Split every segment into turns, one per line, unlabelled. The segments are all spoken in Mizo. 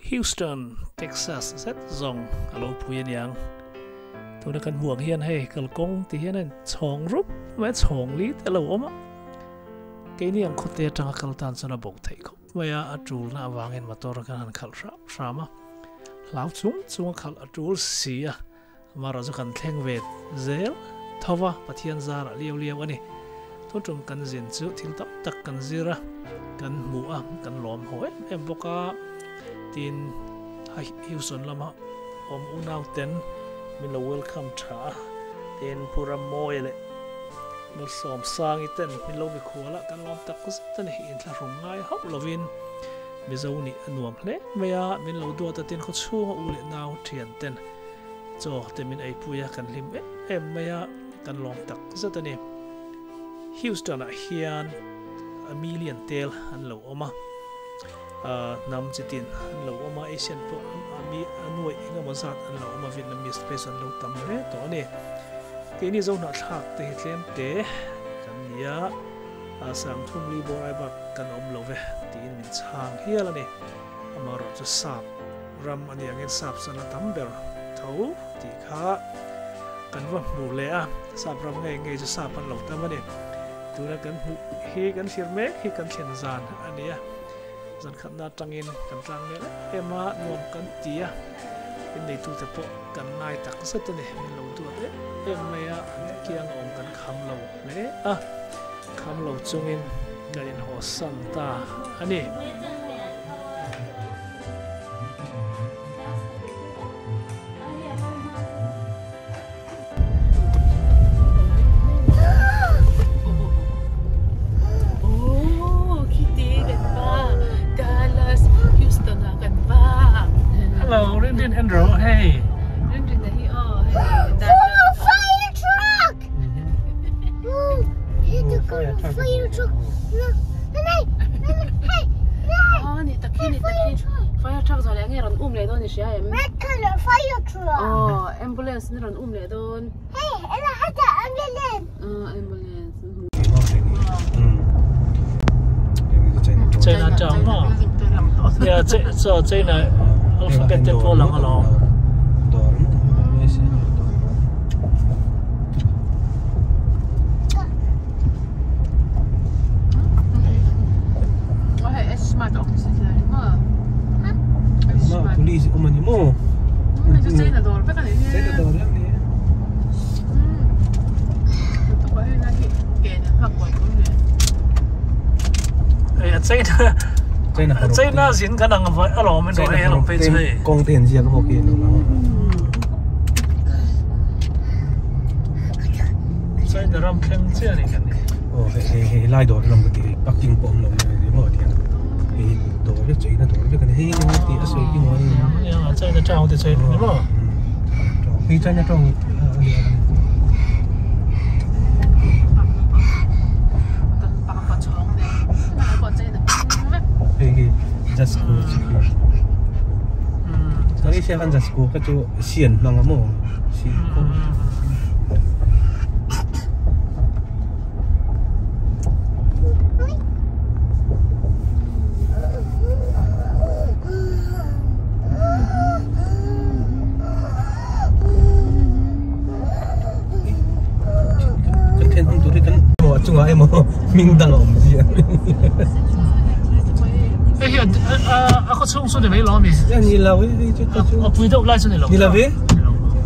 Houston, Texas zet zawng a lo pui aniang. Tuna kan hmuh ang hian hei kalkawng ti hian a in chhawng rup mai a, chhawng li te a lo awm a. Keini ang khawte atanga kal tan chuan a bo theih khawp mai a, a tulna avangin motor kan han khalh hram hram a. Hlau chung chung a khalh a tul si a, amaherawh chu kan thleng ve zel tho va, Pathian zarah liau liau a ni. Tun tum kan zin chu thil tam tak kan zir a, kan hmu a, kan lawm haw em em bawk a. Tin, Houston lama awm unau ten min lo welcome tha a, tin Pu Rammawia leh Malsawmsangi ten min lo mikhual a, kan lawm tak zet a ni. Inthlahrung ngai hauh lovin Mizo nih a nuam hle mai a, min lo duat a, tin khawchhunga u leh nau thian ten chaw te min eipui a, kan hlim em em mai a, kan lawm tak zet a ni. Houston ah hian a million tel an lo awm a, hnam chi tin an lo awm a, Asian pawh a mi a nuaih eng emaw zat an lo awm a, Vietnamese te phei chu an lo tam hle tawh a ni. Keini Zohnahthlak te hi tlem te kan ni a, Sangthum li bawr ai bak kan awm lo ve tiin min chhang hial a ni. Amaherawh chu sap ram a nih angin sap chuan a tam ber tho tih kha kan va hmu leh a, sap ram ngei ngei chu sap an lo tam a ni. Tuna kan hmuh hi kan thlir mek hi kan thlen zan a ni a, zan khatna atangin kan tlang leh em em a, nuam kan ti a, inneitute pawh kan ngai tak zet a ni. Min lo duat em em mai a, an kiang a awm kan kham lo hle a. Kham lo chungin kan inhawsan ta a ni. Hello, Rin Rin Andrew, hey.
Rin Rin hi oh, hey.
Fire truck!
Fire truck zawh leh nge rawn um leh dawn i hria em?
Red color fire truck.
Oh, ambulance ni rawn um leh dawn.
Hey, ela hata ambulance.
Ah, ambulance.
China town maw? Yeah, so China alphabet te pawh lang alawm.
Police awm a ni maw? China dawr vek a ni e.
China zin kan ang alawm in rawh hei alawm phei chu hei.
Kawng te an ziak a maw khi an lo lang a.
China ram thleng chiah a ni kan ni.
Aw hei hei hei lai dawr lam ka ti hei parking pawh awm lo mai maw tiang hei dawr vek china dawr vek a ni hei eng ti a sawi khi maw
a China town te sawi ni maw.
Hei China town a ni a. Hei hi Jasco chu khi. Malaysia khan Jasco kha chu sian hmang a maw si khaw. Kan then hmang tur hi kan a chungah emaw hming dang a awm zia
Hei hi a khaw chhung chu ni mai lo ami?
Ni lo hei chu
a pui deuh lai chu ni lo.
Ni lo ve.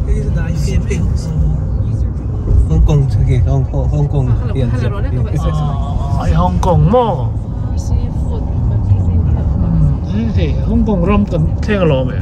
Hei chu dai fem hei Hong Kong chu ke Hong Kong Hong Kong hian ziak
Ai Hong Kong maw? Hei Hong Kong ram kan thleng alawm e.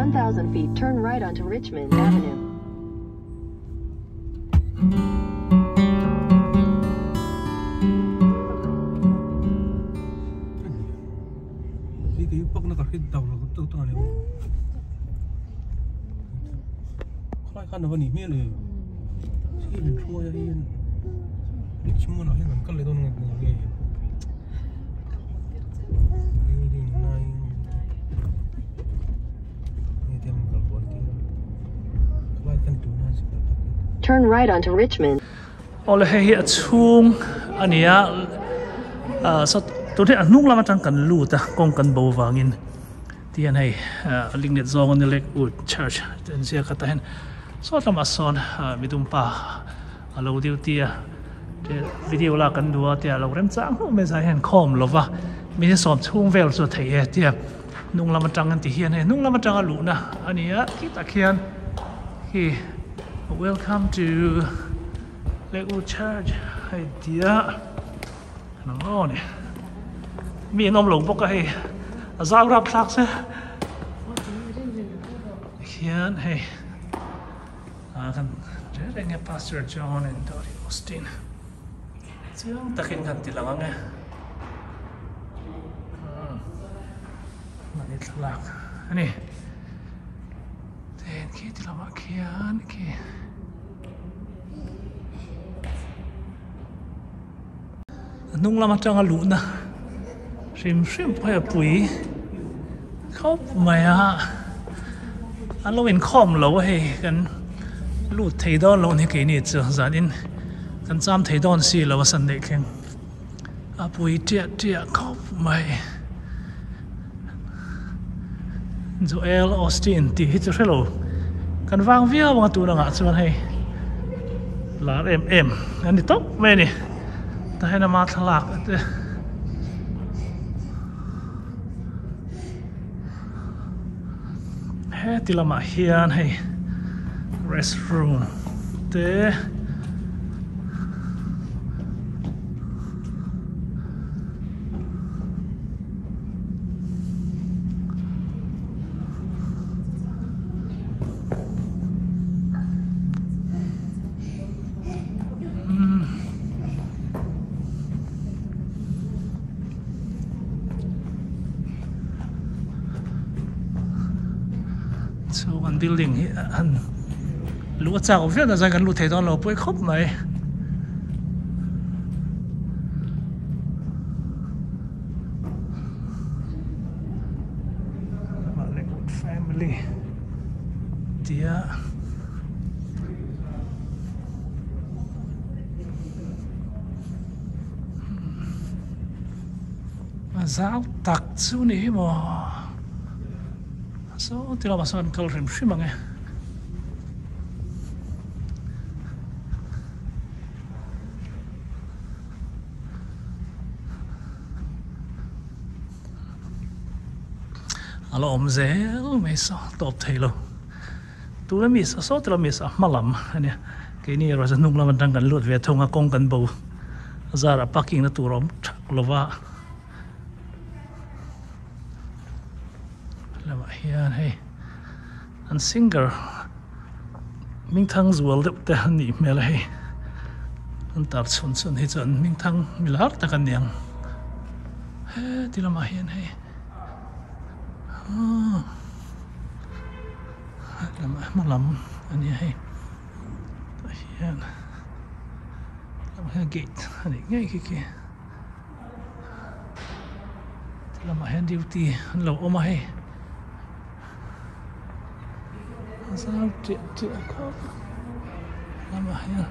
1,000 feet, turn right onto Richmond Avenue. Turn right onto Richmond.
Awle hei hi a chhung a ni a ah saw tun hi a hnung lam atang kan lut a kawng kan bo vangin ti hian hei ah linglet zawng a ni Lakewood Church tih an ziak a tah hian saw lamah sawn ah midumpa a lo duty a video lak kan duh a tia lo remchang hmuh mai zai hian khawm lo va mi sawm chhung vel chu a theih e tia hnung lam atang an ti hian hei hnung lam atanga luhna a ni a khitah khian khi welcome to Lakewood Church hei tia nang aw ni mi an awm lo bawk a hei a zau rap thlak se khian hei. Ah kan hre reng e Pastor John and Dottie Austin chiang takin kan ti lang ang e mahni thlalak a ni ten khi ti lamah khian khi a hnung lam atanga luhna hrim hrim pawh hi a pui khawp mai a an lo inkhawm lo a hei kan lut thei dawn loh ni keini chu zanin kan cham thei dawn si lo a san neih thleng a pui tiah tiah khawp mai Joel Austin tih hi chu hrelo kan vang viau ang a tun angah chuan hei lar em em a ni tawp mai a ni tah hian ama thlalak te heti lamah hian hei restroom te. Chu kan building hi han luh a chak viau na zai kan lut thei dawn lo pawi khawp mai. Family tia a zau tak chu ni hi maw saw ti lamah sawn an kal hrim hrim ang e. A la awm zel mai saw tawp thei lo tuna mi saw saw tila mi saw a hma lam a nia keini erawh chu hnung lam atang kan lut ve thung a kawng kan bo a zarah parking na tur a awm thak lo va lamah hian hei an singer Hmingthang zual deuh te an nih hmel a hei. An tar chhun chhun hi chuan hmingthang mi lar tak an ni ang. Heti lamah hian hei aaa lamah hma lam a nia hei tah hian lamah hian gate a nih ngei khi khi ti lamah hian duty an lo awm a hei. A zau tiah tiah khawp lamah hian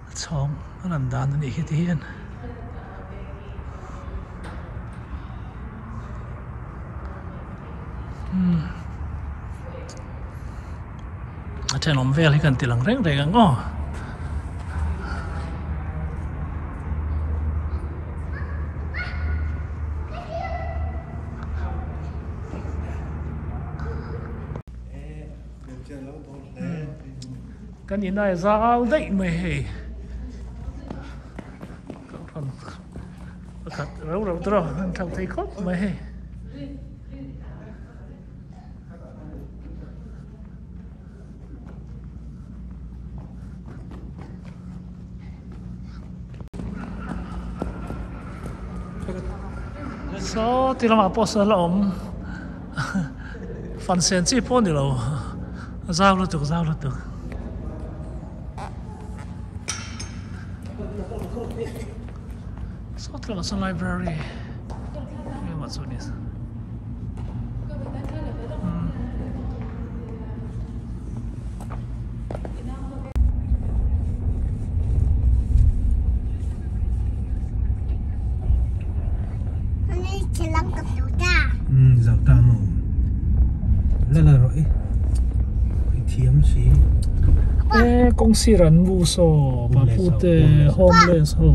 a chhawng a lan dan a nih khi ti hian. A thenawm vel hi kan ti lang reng reng ang aw. Kan inai zau daih mai hei. Fan pakhat rau rau te rawh an thlauh thei khawp mai hei. Saw ti lamah pawh saw la awm fan sen chi pawh a ni lo zau lutuk zau lutuk. Saw ti lamah sawn library engemaw chu a ni. Kawng sir an mu saw papute homeless ho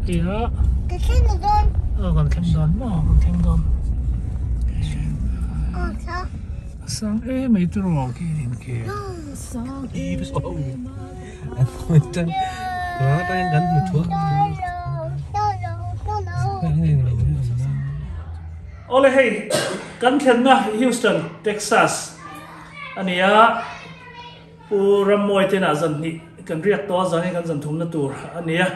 tia kan thleng dawn maw kan thleng dawn. Sang em mai te rawh khi in ke.
Sang em
Awle hei kan thlenna Houston Texas ania Pu Rammawi te inah zan hnih kan riak tawh a zan hi kan zan thumna tur ania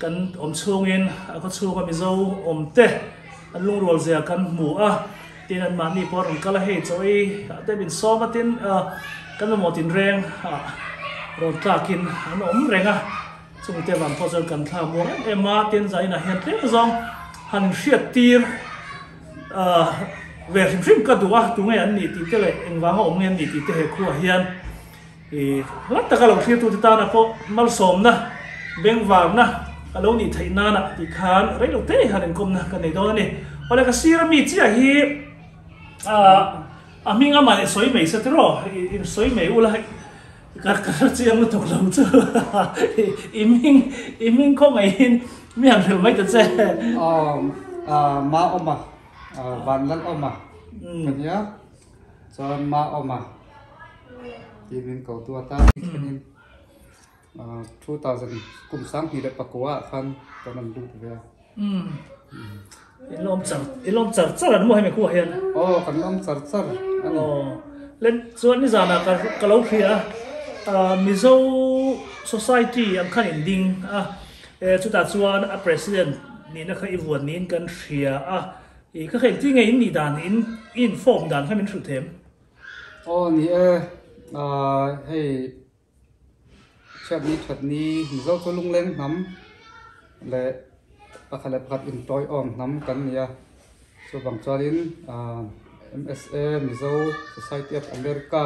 kan awm chhungin a khaw chhunga Mizo awm te an lungrual zia kan hmu a. Tin an mahni pawh a rawn kal a, hei chaw ei ah te min sawm a, tin kan mamawh tinreng ah rawn tlakin an awm reng a, chung te vang pawh chuan kan thla muang em em a, tin zainah hian tlem zawng han inhriat tir ve hrim hrim ka duh a, tunge an nih tih te leh engvanga awm nge an nih tih te he khuaah hian i hla taka lo thlir tute tana pawh malsawmna bengvarna a lo nih theih nana tih khan rei lo te han inkawmna ka nei dawn a ni. Awle ka sir a mi chiah hi a hming amah leh sawi mai se tiraw i sawi mai ula ka hre chiang lutuk lo chu i hming i hming khawngaihin mi han hrilh mai ta che.
Ma awma Vanlal awma ka nia. Chuan ma awm a tih min ko tu atan thlenin 2000 kum 2009 ah khan kan rawn lut ve a.
In lawm char in lawm char char an maw hemi khuah hian?
Aw kan lawm char char a ni.
Aw le chuan nizanah ka ka lo hria a Mizo society ang khan in ding a chutah chuan a president nihna kha i vuan niin kan hria a. I ka khelh ti nge in nih dan in i in form dan kha min hrilh them.
Aw ni e, hei chhiatni thatni Mizo chu lungleng hnam leh pakhat leh pakhat intawiawm hnam kan ni a, chuvang chuanin MSA Mizo Society of America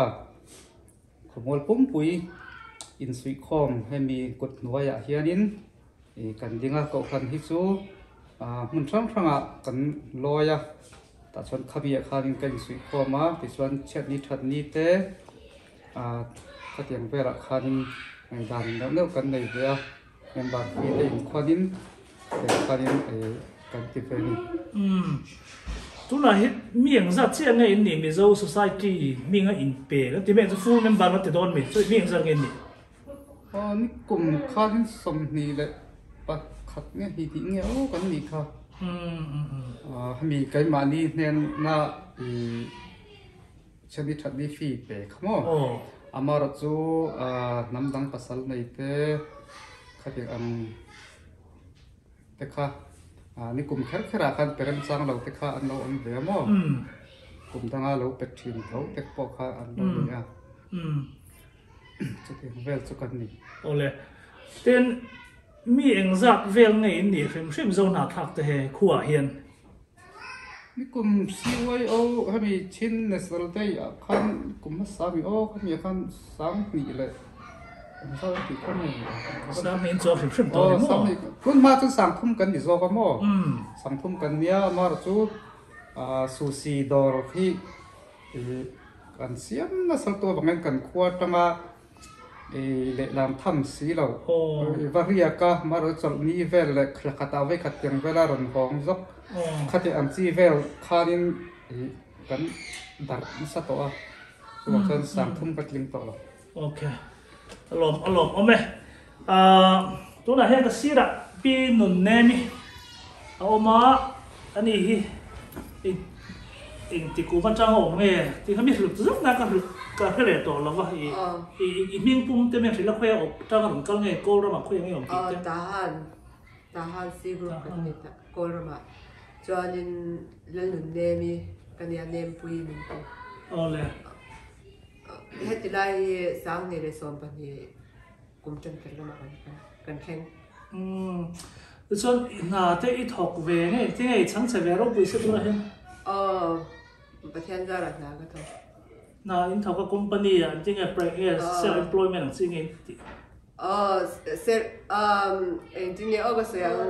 khawmual pumpui insuihkhawm hemi kut hnuaiah hianin kan ding a, kohhran hi chu. Hmun hrang hrangah kan lawi a, tah chuan khami ah khanin ka insuih khawm a, tichuan chhiatni thatni te khatiang velah khanin ngaihdan neuh neuh kan nei ve a, member fee te inkhuanin tiang khanin kan ti ve a ni.
Umm tunah hi mi engzat chiah nge in nih Mizo society hminga inpe kan ti mek chu full member kan ti dawn mi chu mi engzat nge in nih?
Aw ni kum khanin 21 nge hnih tih nge aw kan nih kha. Hemi keimahni hnena i chhemi thatni fee pe kha maw. Amaherawh chu hnam dang pasal nei te khatiang ang te kha ni kum kher kherah khan pe remchang lo te kha an lo awm ve a maw. Kum danga lo pe thin tho te pawh kha an lo ni a. Chutiang vel chu kan ni.
Awle, tin mi engzat vel nge in nih hrim hrim zo hnahthlak te he khuaah hian?
Ni kum CYO hemi Chin National Day ah khan kum hmasa mi aw khami ah khan 2000 leh engzat a tih kha nge ni?
20,000 in chuang hrim hrim tawh ni maw?
Aw 20,000, tun hma chuan 30,000 kan ni zawk a maw? 30,000 kan nia, amaherawh chu Sushi dawr hi Ih kan siam nasa tu avangin kan khua atanga ih lehlam tham si lo ih va riak a marawh chawlhni vel leh thla khatah vei khat tiang vela rawn hawng zawk khati ang chi vel khanin ih kan darh nasa tawh a chuvang chuan 30,000 ka tling tawh lo.
Ok a lawm a lawm awm e ah tunah hian ka sirah. Pi Nunnemi a awm a, ani hi engti kum atang a awm nge tih kha mi hrilh zet na ka hrilh ka hre leh tawh lo va, i i hming pum te mi hrilh a khawi a awp tang a rawn kal nge Kawl ramah khawi ang i awm tih te.
Tahan Tahan C group kan ni ta Kawl ramah chuanin Lalnunnemi ka nia Nempui min ti.
Awle.
Heti lai hi 2012 kum tan tel lamah kan kan thleng.
Umm tichuan i hna te i thawk ve nge engtin nge i chhang che ve ropui se tunah hian?
Aw Pathian zarah hna ka thawk.
Hna in thawk a company ah engtin nge nge self employment ang chi nge in tih?
Aw self umm engtin nge aw ka sawi ang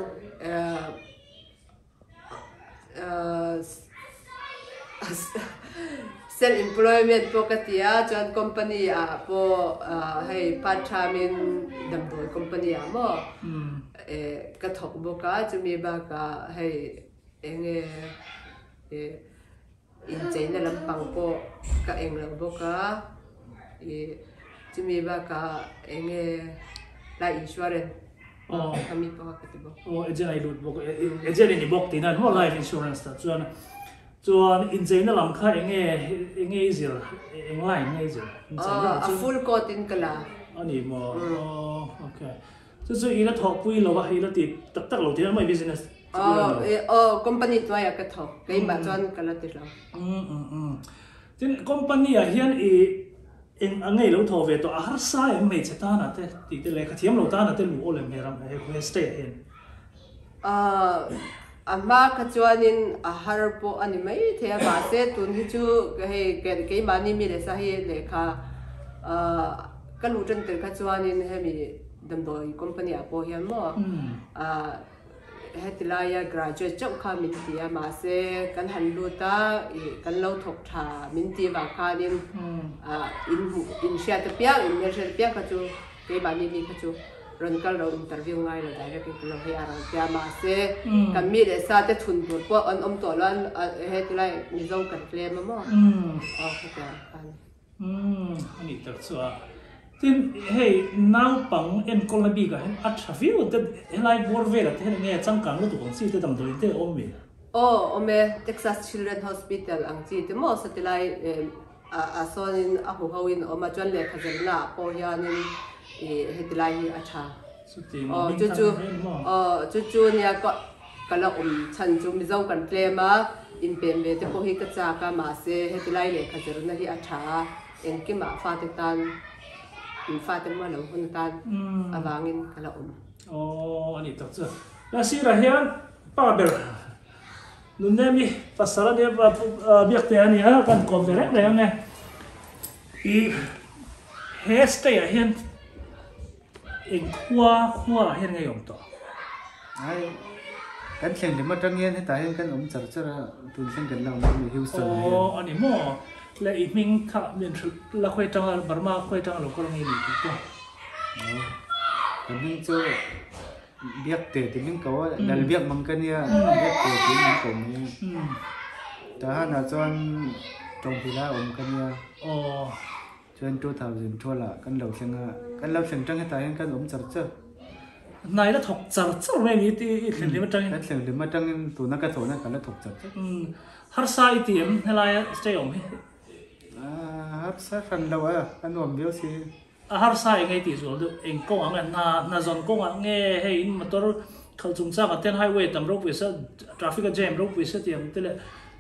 Self employment pawh ka ti a, chuan company ah pawh hei part time in damdawi company ah maw ka thawk bawk a, chumi bakah hei eng nge incheina lampang pawh ka eng lo bawk a, ih chumi bakah eng nge life insurance. Kami pawh ka ti bawk.
Aw agent ai lut bawk agent i ni bawk tihna maw life insurance tah chuan chuan incheina lam kha enge enge i zir eng line nge i zir
incheina a full coat in ka la.
A ni maw aw okay chu chu i la thawhpui lo a i la ti tak tak lo tihna maw i business
aw aw company hnuaiah ka thawk keimah chuan ka la ti lo.
Tin company ah hian i Eng a ngei lo thaw ve tawh a harsa em hmeichhe tana te tih te lehkha thiam lo tana te luh awl em he ram he state ah hian?
A hma kha chuanin a har pawh a ni mai thei a mahse tun hi chu hei keimahni mi leh sa hi lehkha ka luh tan tel kha chuanin hemi damdawi company ah pawh hian maw Heti laia graduate chauh kha min ti a, mahse kan han lut a, ih kan lo thawk tha min ti vang khanin ah in hmuh in hriat apiang in hmelhriat apiang kha chu keimahni mi kha chu rawn kal lo interview ngai lo direct in kan lo hei a rawn ti a, mahse kan mi leh sa te chhun tur pawh an awm tawh lo a, heti lai Mizo kan tlem a maw aw hetiang khan.
Umm a nih tak chu a. Tin, hei naupang enkawlna bikah hian a tha viau te helai bawr velah te hian enge changkang lutuk ang chi te damdawiin te a awm mi?
Aw awm e, Texas Children Hospital ang chi te maw satilai ah sawnin a huho in a awm a, chuan lehkha zirna ah pawh hianin ih hetilai hi a tha.
Chuti maw hming thang hi ni maw?
Aw chu chu nia ka ka la awm chhan chu Mizo kan tlem a, inpen ve te pawh hi ka chak a mahse hetilai lehkha zirna hi a tha a, engkimah fate tan fate maw lo hun atan avangin ka la awm.
Aw a nih tak chu. La sirah hian pa ber Nunnemi pasal a nia biak te a nia kan kawm ve reng reng e. I he state ah hian Eng khua khua ah hian ngei awm tawh?
Ai, kan thleng lem atang hian hetah hian kan awm char char a, tun thleng kan la awm a ni Houston ah hian.
Aw, a ni maw? Le i hming kha min hrilh la khawi atanga Burma khawi atanga lo kal ngei ni tih pawh.
Aw, ka hming chu Biakte ti min ko a, Lal Biak mang ka nia, Biakte tiin min ko mai a. Tahan ah chuan Tawngpila awm ka nia.
Aw.
Chuan 2012 ah kan lo thleng a, kan lo thleng tang hetah hian kan awm char char.
Hnai la thawk char char mai ani ti i thlen hlim atangin.
Kan thlen hlim atangin tuna ka thawhna kan la thawk char char.
Harsa i ti em helaia stay awm hi?
Harsa hran lo a, a nuam viau si.
A harsa eng ei tih zual deuh eng kawng ang nge hna hna zawn kawngah nge hei in motor khalh chungchangah ten highway tam ropui sa traffic a jam ropui sa tih ang te leh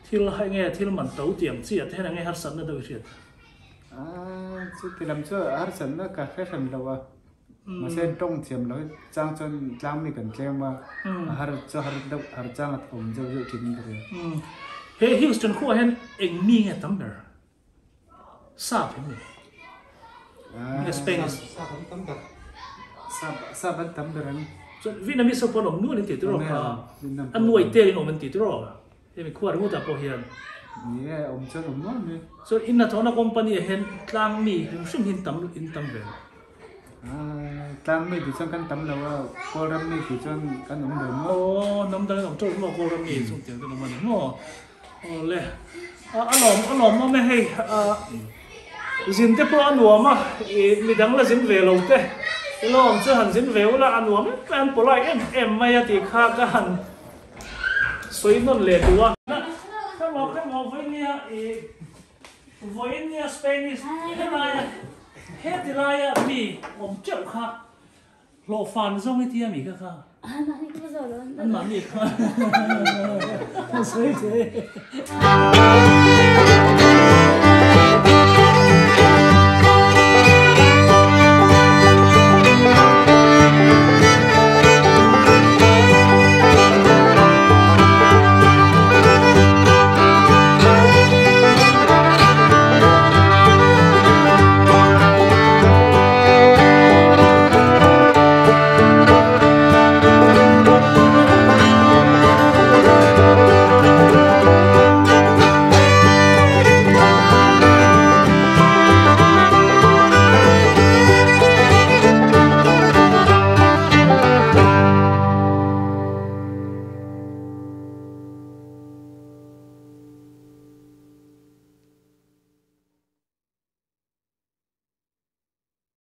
thil enge thil man to tih ang chi ah te hian enge harsatna deuh i hriat.
Aaa chuti lam chu harsatna ka hre hran lo a, mahse tawng thiam lo hi chang chuan tlang mi kan tlem a, a har chu har deuh har chang a awm deuh deuh thin ka ria.
He Houston khuaah hian eng mi nge tam ber? Sap em ni? Nge Spanish?
Sap an tam ber. Sap sap an tam ber an.
Chuan Vietnamese ho pawh an awm nual an ti tiraw kha? A nuai tel in awm an ti tiraw? Hemi khua ringawtah pawh hian.
Ni e, awm chuan awm nual mai.
Chuan in hnathawhna company ah hian tlang mi hrim hrim hi in tam ve lo.
Tlang mi tih chuan kan tam lo a, Kawlram mi tih chuan kan awm ve maw?
Aw, hnam dang in awm teuh maw Kawlram mi chung tiang kan awm a ni maw? Aw le, a lawm a lawm awm e hei, zin te pawh a nuam a, midang la zin ve lo te. Ilo awm chu han zin ve ula a nuam em em an polite em em mai a tih kha ka han sawi nawn leh duh a. Khemaw khemaw vawinia ih vawinia Spanish helaia heti laia mi awm teuh kha hlawh fan zawng i tia mi kha kha. An mahni kha sawi thei.